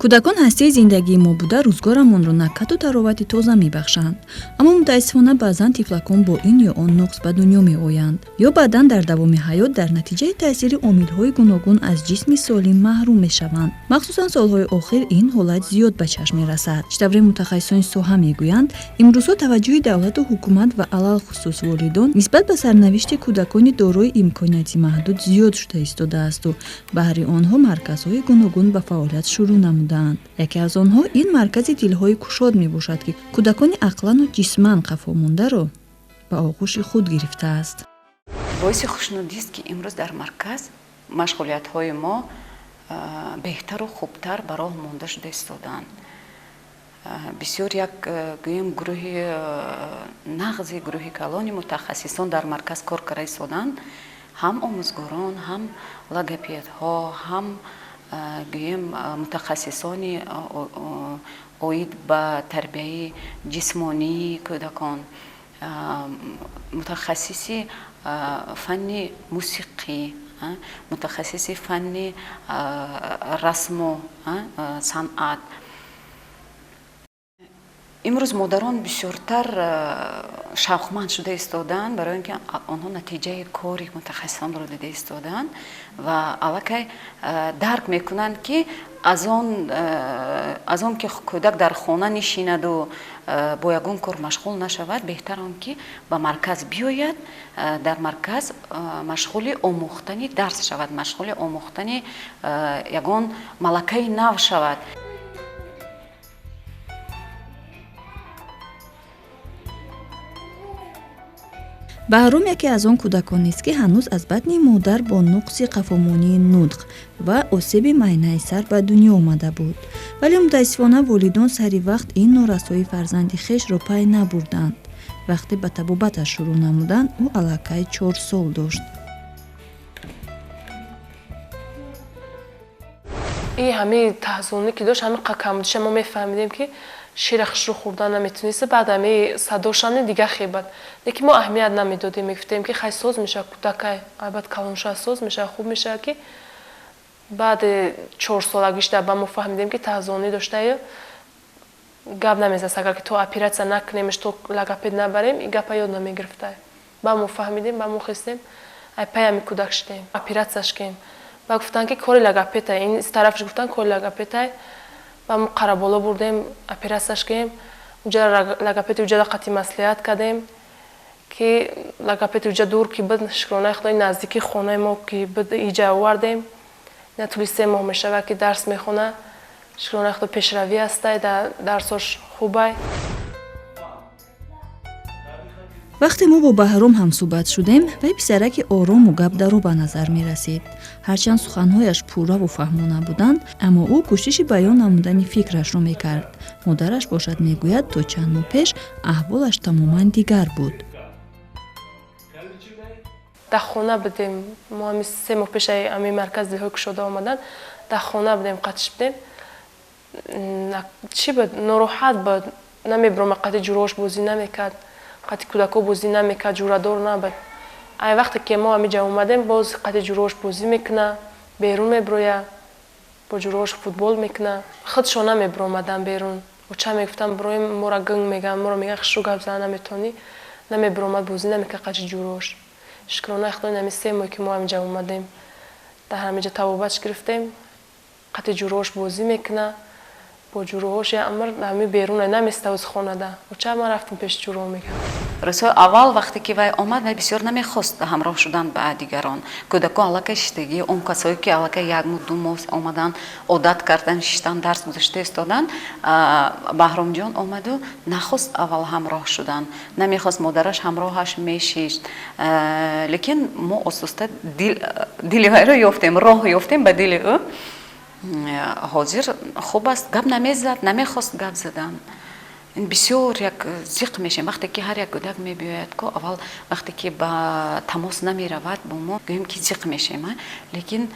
Кӯдакон ҳастаи зиндагии мо буда, рӯзгорамонро накату таровати тоза мебахшанд. Аммо мутаассифона, баъзан тифлакон бо ин ё он нуқс ба дунё меоянд ё баъдан дар давоми ҳаёт дар натиҷаи таъсири омилҳои гуногун аз ҷисми солим маҳрум мешаванд. Махсусан солҳои охир ин ҳолат зиёд ба чашм мерасад. Чӣ тавре мутахассисони соҳа мегӯянд, имрӯзҳо таваҷҷӯҳи давлату ҳукумат ва алалхусус волидон нисбат ба сарнавишти кӯдакони дорои имконияти маҳдуд зиёд шуда истодаасту баҳри онҳо марказҳои гуногун ба фаъолият шурӯъ намудаанд. Яке аз онҳо ин маркази Дилҳои кушод мебошад, ки кӯдакони ақлану ҷисман қафомондаро ба оғӯши худ гирифтааст. Боиси хушнудист, ки имрӯз дар марказ машғулиятҳои мо беҳтару хубтар ба роҳ монда шуда истодаанд. Бисёр як, гӯем, гурӯҳи нағзи, гурӯҳи калони мутахассисон дар марказ кор карда истодаанд: ҳам омӯзгорон, ҳам логопедҳо, ҳам, гӯем, мутахассисони оид ба тарбияи ҷисмонии кӯдакон, мутахассиси фанни мусиқӣ, мутахассиси фанни расму санъат. Имрӯз модарон бисёртар шавқманд шуда истодаанд, барои ин ки онҳо натиҷаи кори мутахассисонро дида истодаанд ва аллакай дарк мекунанд, ки аз он ки кӯдак дар хона нишинаду бо ягон кор машғул нашавад, беҳтар он ки ба марказ биёяд, дар марказ машғули омӯхтани дарс шавад, машғули омӯхтани ягон малакаи нав шавад. Баҳром яке аз он кӯдаконест, ки ҳанӯз аз батни модар бо нуқси қафомонии нутқ ва осеби майнаи сар ба дунё омада буд. Вале мутаассифона, волидон сари вақт ин норасоии фарзанди хешро пай набурданд. Вақте ба табобаташ шурӯъ намуданд, ӯ аллакай 4 сол дошт. И ҳамин таҳзунӣ ки дошт, ҳамин камбудиша мо мефаҳмидем, ки шира хушрӯ хӯрдан наметониста. Баъд ҳами садошани дига хебад, лекин мо аҳамият намедодем, мегуфтем, ки хай, соз мешавад, кӯдакай, албат калон шавад, соз мешавад, хуб мешавад. Ки баъди 4-солагиш ба мо фаҳмидем, ки таҳзонӣ доштаю гап намезаст. Агар ки то оператсия накунемш, то логопед набарем, и гапа ёд намегирифта. Ба мо фаҳмидем, ба мо хестем, ай пай ҳами кӯдак шудем, оператсияш кем. Ба гуфтанд, ки кори логопедай, ин тарафш гуфтанд, кори логопедай. Ба мо Қараболо бурдем, оператсияш кем. Уҷа логопеди уҷада қатъи маслиҳат кардем, ки логопеди уҷа дур ки буд, шукронаи Худои, наздики хонаи мо ки буд, иҷа овардем. Ина тӯли 3 моҳ мешавад, ки дарс мехона. Шукронаи Худо, пешравӣ ҳастай, дарсош хубай. Вақте мо бо Баҳром ҳамсӯҳбат шудем, вай писараки орому гапдаро ба назар мерасид. Ҳарчанд суханҳояш пурраву фаҳмо набуданд, аммо ӯ кӯшиши баён намудани фикрашро мекард. Модараш бошад, мегӯяд, то чанд моҳ пеш аҳволаш тамоман дигар буд. Дар хона будем мо. Ҳами 3 моҳ пеш ҳами марказ Дилҳои кушода омадан, дар хона будем, қатиш будем. Чӣ буд, нороҳат буд, намебиромад, қати ҷурош бозӣ намекард, қати кӯдако бозӣ намекард, ҷурадор набуд. Ай вақте ки мо ҳамиҷа омадем, боз қати ҷурош бозӣ мекуна, берун мебироя, бо ҷурош футбол мекуна. Худшон намебиромадан берун. Оча мегуфтам, бироем, моро гинг меган, моро меган, хушрӯ гап зана наметавонӣ. Намебиромад, бозӣ намекард қати ҷурош. Шукронаи Худо, ҳами 3 моҳ ки мо ҳамиҷа омадем, дар ҳамиҷа табобатш гирифтем, қати ҷурош бозӣ мекуна, бо ҷуроҳош амр ҳами берун наместавоз хонада. Оча, ман рафтам пеши ҷуроҳ, мегам. Рӯзҳои аввал, вақте ки вай омад, вай бисёр намехост ҳамроҳ шудан ба дигарон. Кӯдакон аллакай шиштагӣ, он касое ки аллакай як моҳ, 2 моҳ омадан, одат кардан, шиштан, дарс гузашта истодан. Баҳромҷон омаду нахост аввал ҳамроҳ шудан, намехост, модараш ҳамроҳаш мешишт. Лекин мо оҳиста дили вайро ёфтем, роҳ ёфтем ба дили ӯ. Ҳозир хуб аст, гап намезад, намехост гап задан. Бисёр як зиқ мешем, вақте ки ҳар як кӯдак мебиёяд ко аввал, вақте ки ба тамос намеравад бо мо, гӯем ки зиқ мешем. Лекин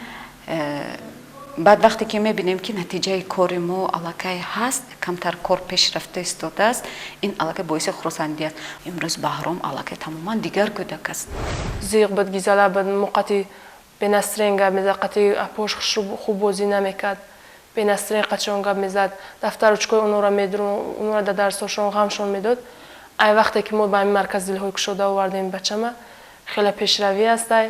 баъд, вақте ки мебинем, ки натиҷаи кори мо аллакай ҳаст, камтар кор пеш рафта истодааст, ин аллакай боиси хурсандӣ аст. Имрӯз Баҳром аллакай тамоман дигар кӯдак аст. Зиқ буд, гизала буд, муқати бенастрен гап мезад, қати апош хуб бозӣ намекард. Бенасрин қачон гап мезад, дафтар ручкои онора медурон, онора дар дарсҳошон ғамшон медод. Ай вақте ки мо ба ҳамин маркази дилҳои кушода овардем бачама, хеле пешравӣ ҳастай,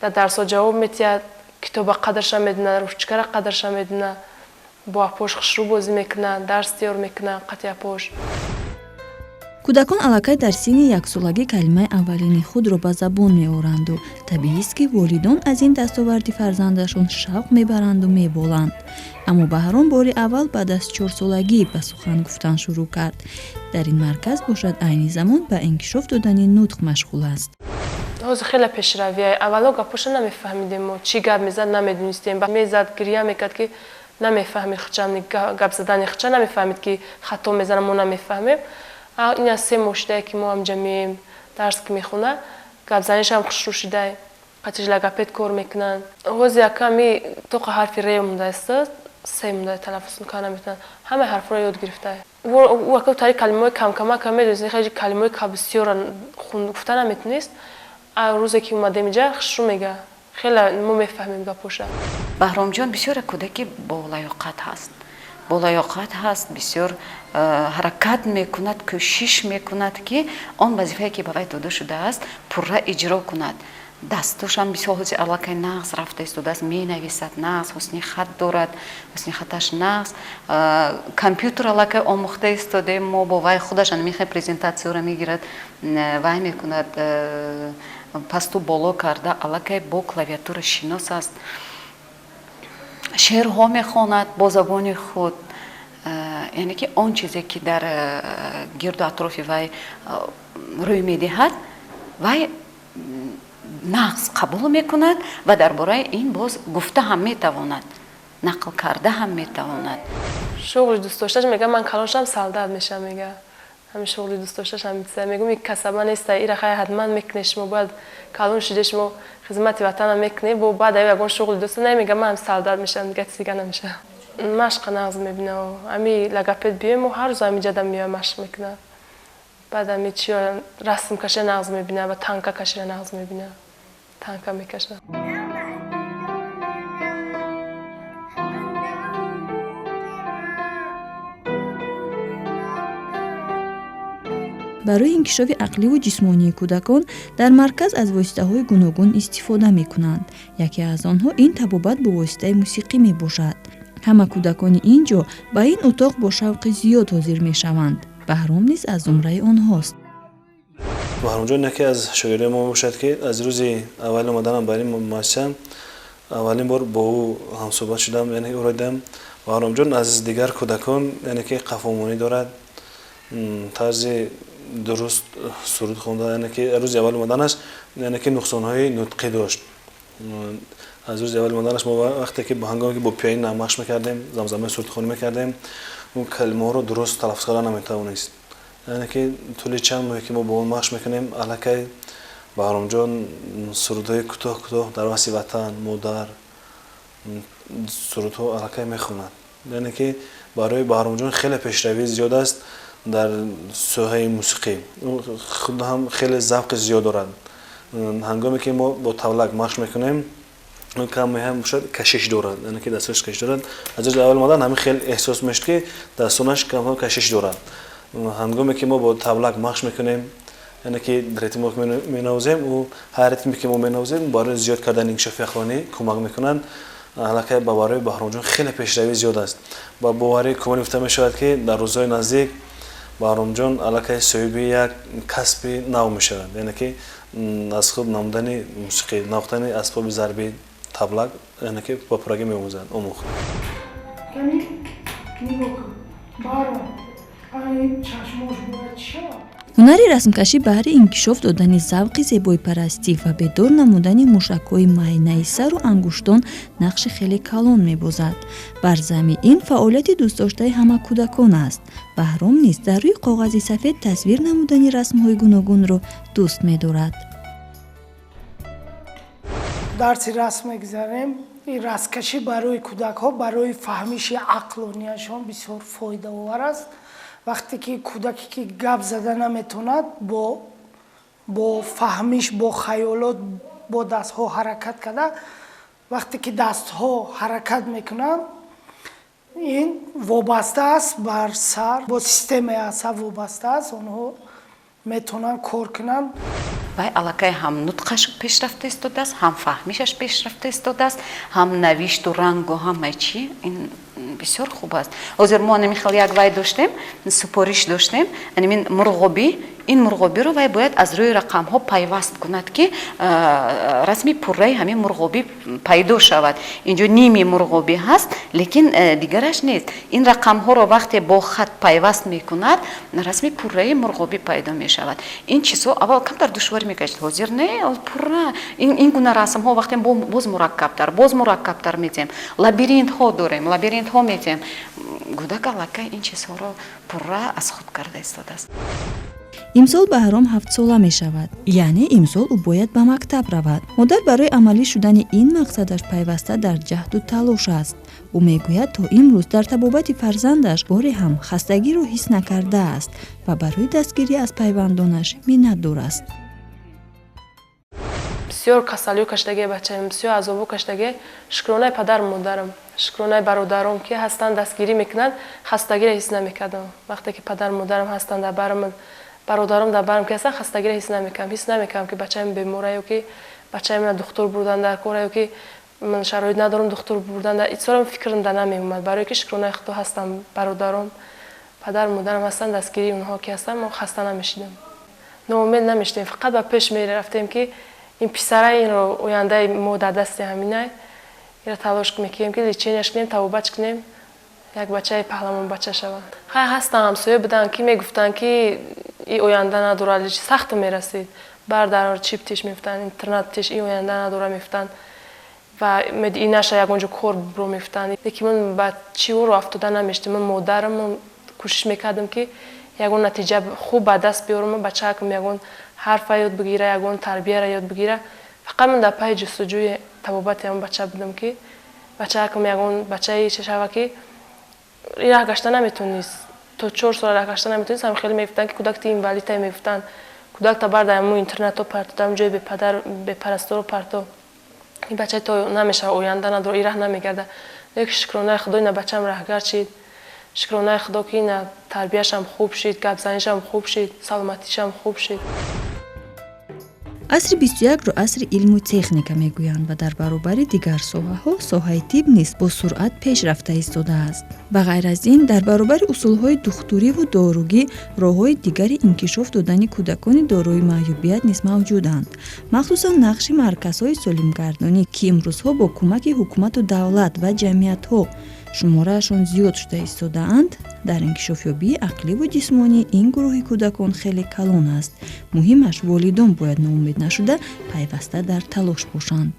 дар дарсҳо ҷавоб метиҳад, китоба қадрша медона, ручкара қадрша медона, бо апош хушрӯ бозӣ мекунад, дарс тиёр мекунад қати апош. Кӯдакон аллакай дар синни яксолагӣ калимаи аввалини худро ба забон меоранду табиист, ки волидон аз ин дастоварди фарзандашон шавқ мебаранду меболанд. Аммо Баҳром бори аввал баъд аз чорсолагӣ ба сухан гуфтан шурӯъ кард. Дар ин марказ бошад, айни замон ба инкишоф додани нутқ машғул аст. Ҳозир хеле пешравия. Аввало гапоша намефаҳмидем, мо чӣ гап мезад намедонистем. Мезад, гиря мекард, ки намефаҳмид хичам, гап задани хича намефаҳмид, ки хато мезанам, мо намефаҳмем. Ин аз 3 моҳ шудае, ки мо ҳамҷа меем, дарс ки мехона, гапзанишам хушрӯ шудай, қатиш логопед кор мекунанд. Ҳозир яками тоқа ҳарфи ре мондааст, се монда, талаффуз карда наметавонад. Ҳамаи ҳарфҳоро ёд гирифтае. Ӯ ака тари калимаҳои камкамака медонист, хеле калимаҳои бисёрро гуфта наметонист. Рӯзе ки омадем инҷа, хушрӯ мега, хеле мо мефаҳмем гапоша. Баҳромҷон бисёр кӯдаки болаёқат ҳаст, болаёқат ҳаст, бисёр ҳаракат мекунад, кӯшиш мекунад, ки он вазифае, ки ба вай дода шудааст, пурра иҷро кунад. Дастошам бисёр ҳозир аллакай нағз рафта истодааст, менависад нағз, ҳусни хат дорад, ҳусни хаташ нағз. Компютер аллакай омӯхта истодаем мо бо вай, худаш мехоҳ презентатсияро мегирад, вай мекунад, пасту боло карда, аллакай бо клавиатура шинос аст. Шеърҳо мехонад бо забони худ, яъне ки он чизе, ки дар гирду атрофи вай рӯй медиҳад, вай нағз қабул мекунад ва дар бораи ин боз гуфта ҳам метавонад, нақл карда ҳам метавонад. Шуғли дӯстдошташ, мега, ман калон шавам, солдат мешавам, мега. Ҳамин шуғли дӯстдошташ ҳамин чиза. Мегӯм, ин касаба неста, ира хай ҳатман мекунед, шумо бояд калон шиде, шумо хизмати ватана мекунед, бо баъд ягон шуғли дӯст не, мега, ман солдат мешавам, дига чиз дига намешавам. Машқа нағз мебина. Ами логопед биёем, мо ҳар рӯз ҳамиҷада меоям, машқ мекунад. Баъд ами чи расм кашида нағз мебина ва танка кашида нағз мебина, танка мекашад. Барои инкишофи ақливу ҷисмонии кӯдакон дар марказ аз воситаҳои гуногун истифода мекунанд. Яке аз онҳо ин табобат бо воситаи мусиқӣ мебошад. Ҳама кӯдакони ин ҷо ба ин утоқ бо шавқи зиёд ҳозир мешаванд. Баҳром низ аз зумраи онҳост. Баҳромҷон яке аз шогирдони мо мебошад, ки аз рӯзи аввал омаданам ба ин муассиса аввалин бор бо ӯ ҳамсӯҳбат шудам, яъне ӯро дидам. Баҳромҷон аз дигар кӯдакон, яъне ки қафомонӣ дорад, тарзи дуруст суруд хонда, яъне ки рӯзи аввал омаданаш, яъне ки нуқсонҳои нутқӣ дошт. Аз рӯзи аввал омаданаш мо вақте ки ҳангоме ки бо пианино машқ мекардем, замзамаи сурудхонӣ мекардем, ӯ калимаҳоро дуруст талаффуз карда наметавонист. Яъне ки тӯли чанд моҳе ки мо бо он машқ мекунем, аллакай Баҳромҷон сурудҳои кӯтоҳ кӯтоҳ дар васфи ватан, модар сурудҳо аллакай мехонад. Яъне ки барои Баҳромҷон хеле пешравии зиёд аст дар соҳаи мусиқӣ. Ӯ худ ҳам хеле завқи зиёд дорад. Ҳангоме ки мо бо тавлак машқ мекунем, каме ҳам бошад кашиш дорад, яъне ки дастонаш кашиш дорад. Аз рӯзи аввал омадан ҳамин хел эҳсос мешуд, ки дастонаш камкам кашиш дорад. Ҳангоме ки мо бо тавлак машқ мекунем, яъне ки ритмро менавозем, ӯ ҳар ритме ки мо менавозем, барои зиёд кардани инкишофи ақлонӣ кӯмак мекунанд. Аллакай ба барои Баҳромҷон хеле пешравӣ зиёд аст. Ба боварӣ кумон гуфта мешавад, ки дар рӯзҳои наздик Баҳромҷон аллакай соҳиби як касби нав мешавад, яъне ки аз худ намудани мусиқӣ, навохтани асбоби зарбӣ таблак, яъне ки ба пуррагӣ меомӯзад, омӯхт. Ҳунари расмкашӣ баҳри инкишоф додани завқи зебоипарастӣ ва бедор намудани мушакҳои майнаи сару ангуштон нақши хеле калон мебозад. Бар замми ин фаъолияти дӯстдоштаи ҳама кӯдакон аст. Баҳром низ дар рӯи коғази сафед тасвир намудани расмҳои гуногунро дӯст медорад. Дарси расм мегузарем. Ин расмкашӣ барои кӯдакҳо, барои фаҳмиши ақлонияшон бисёр фоидаовар аст. Вақте ки кӯдаке ки гап зада наметавонад, бо фаҳмиш, бо хаёлот, бо дастҳо ҳаракат карда, вақте ки дастҳо ҳаракат мекунанд, Ин вобаста аст бар сар, бо системаи асаб вобаста аст. Онҳо метавонанд кор кунанд. Вай аллакай ҳам нутқаш пешрафта истодааст, ҳам фаҳмишаш пешрафта истодааст, ҳам навишту рангу ҳамаи чӣ. Ин бисёр хуб аст. Ҳозир мо анами хел як вай доштем, супориш доштем, анамин мурғобӣ. Ин мурғобиро вай бояд аз рӯи рақамҳо пайваст кунад, ки расми пурраи ҳамин мурғобӣ пайдо шавад. Инҷо ними мурғобӣ ҳаст, лекин дигараш нест. Ин рақамҳоро вақте бо хат пайваст мекунад, расми пурраи мурғобӣ пайдо мешавад. Ин чизҳо аввал камтар душворӣ мекашид, ҳозир не, пурра. Ин гуна расмҳо вақте боз мураккабтар, боз мураккабтар метиҳем, лабиринтҳо дорем, лабиринтҳо метиҳем, кӯдак аллакай ин чизҳоро пурра аз худ карда истодааст. Имсол Баҳром 7-сола мешавад, яъне имсол ӯ бояд ба мактаб равад. Модар барои амалӣ шудани ин мақсадаш пайваста дар ҷаҳду талош аст. Ӯ мегӯяд, то имрӯз дар табобати фарзандаш боре ҳам хастагиро ҳис накардааст ва барои дастгирӣ аз пайвандонаш миннатдор аст. Бисёр касалиҳо кашидагия бачаем, бисёр азобҳо кашидагия. Шукронаи падару модарам, шукронаи бародаром, ки ҳастанд, дастгирӣ мекунанд. Хастагиро ҳис намекардам. Вақте ки падару модарам ҳастанд дар барам, бародаром дар барам ки ҳастанд, хастагиро ҳис намекардам. Ҳис намекардам, ки бачаем бемора ё ки бачаем духтур бурдан дар кора, ё ки ман шароит надорам духтур бурдан. Исорам фикрам да намеомад, барое ки, шукронаи Худо, ҳастам бародаром, падару модарам ҳастанд, дастгирии онҳо ки ҳастанд, мо хаста намешидем, ноумед намешидем, фақат ба пеш мерафтем, ки ин писара, инро ояндаи мо дар дасти ҳаминай, инро талош мекунем, ки лечения ш кунем, табобатш кунем, як бачаи паҳлавон бача шавад. Хай, ҳастанд, ҳамсоя буданд, ки мегуфтанд, ки и оянда надорад, сахт мерасид, бар чиптиш мегуфтанд, интернаттиш, и оянда надора мегуфтанд ва инаша ягон ҷо кор бро мегуфтанд. Лекин ман ба чиро афтода намештем. Ман модарам кӯшиш мекардам, ки ягон натиҷа хуб ба даст биёрам, бачаакам ягон ҳарфа ёд бигира, ягон тарбияра ёд бигира. Фақат ман дар пайи ҷустуҷӯи табобати ҳамон бача будам, ки бачаакам ягон бачаи чӣ шава, ки раҳ гашта наметонист, то 4 сола раҳ гашта наметонист. Ҳам хеле мегуфтанд, ки кӯдак ти инвалид тай, мегуфтанд, кӯдак та бар дар ҳамун интернатҳо парто, дар ҷои бепадар бепарасторо парто, ин бача то намешава, оянда надора, и раҳ намегарда. Лекин, шукронаи Худо, ина бачам раҳгард шид. Шукронаи Худо, ки ина тарбияшам хуб шид, гапзанишам хуб шид, саломатишам хуб шид. Асри 21-ро асри илму техника мегӯянд ва дар баробари дигар соҳаҳо соҳаи тиб низ бо суръат пеш рафта истодааст. Ба ғайр аз ин, дар баробари усулҳои духтуриву доругӣ, роҳҳои дигари инкишоф додани кӯдакони дорои маъюбият низ мавҷуданд. Махсусан нақши марказҳои солимгардонӣ, ки имрӯзҳо бо кӯмаки ҳукумату давлат ва ҷамъиятҳо шумораашон зиёд шуда истодаанд, дар инкишофёбии ақливу ҷисмонии ин гурӯҳи кӯдакон хеле калон аст. Муҳимаш, волидон бояд ноумед нашуда, пайваста дар талош бошанд.